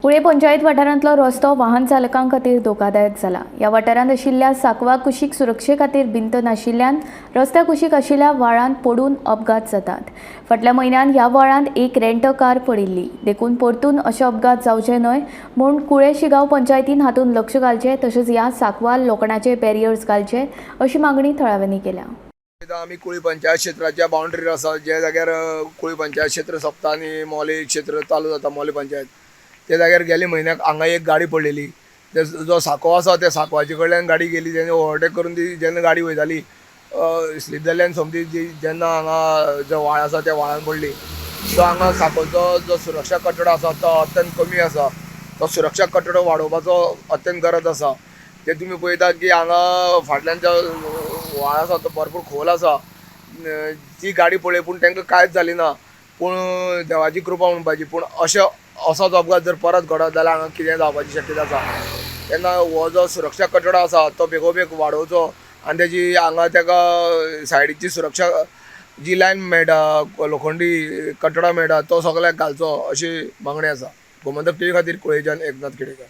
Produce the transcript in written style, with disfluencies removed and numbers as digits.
कुळे पंचायत वाठारांतलो रस्तो वाहन चालकां खातीर धोकादायक जाला. ह्या वाठारांत आशिल्ल्या सांकवा कुशीक सुरक्षे खातीर भिंत नाशिल्ल्यान रस्त्या कुशीक आशिल्ल्या व्हाळांत पडून अपघात जातात. फाटल्या म्हयन्यांत ह्या व्हाळांत एक रेंट कार पडिल्ली. देखून परतून अशे अपघात जावचे न्हय म्हूण कुळे शिगांव पंचायतीन हातूंत लक्ष घालचें, तशेंच ह्या सांकवार लोखणाचे बॅरियर्स घालचे अशी मागणी थळाव्यांनी केल्या. आतां आमी कुळी पंचायत क्षेत्राच्या बाउंड्रीर आसा, ज्या जाग्यार कुळी पंचायत क्षेत्र सोंपता आनी मोले क्षेत्र चालू जाता, मोले पंचायत. त्या जाग्यार गेले म्हयन्याक हांगा एक गाडी पडलेली. ते जो सांकव आसा, त्या सांकवाचे कडल्यान गाडी गेली. तेणे ओवरटेक करून ती जेन्ना गाडी वयताली, स्लीप जाल्ल्यान सोमती जी जेन्ना हांगा जो व्हाळ आसा त्या व्हाळान पडली. तो हांगा सांकवचो जो सुरक्षा कटडो आसा तो अत्यंत कमी आसा. तो सुरक्षा कटडो वाडोवपाचो अत्यंत गरज आसा. ते तुमी पळयतात की हांगा फाटल्यान जो व्हाळ आसा तो भरपूर खोल आसा. ती गाडी पळय, पूण तांकां कांयच जालें ना, पूण देवाची कृपा म्हणपाची. पूण अशें असोच अपघात जर परत घडत जाल्यार हांगा कितें जावपाची शक्यता आसा. तेन्ना हो जो सुरक्षा कटडो आसा तो बेगोबेग वाडोवचो आनी तेजी हांगा ताका सायडीची सुरक्षा जी लायन मेळटा, लोखंडी कटडो मेळटा, तो सगळ्याक घालचो अशी मागणी आसा. गोमंतक टीव्ही खातीर कुळेच्यान एकनाथ खेडेकर.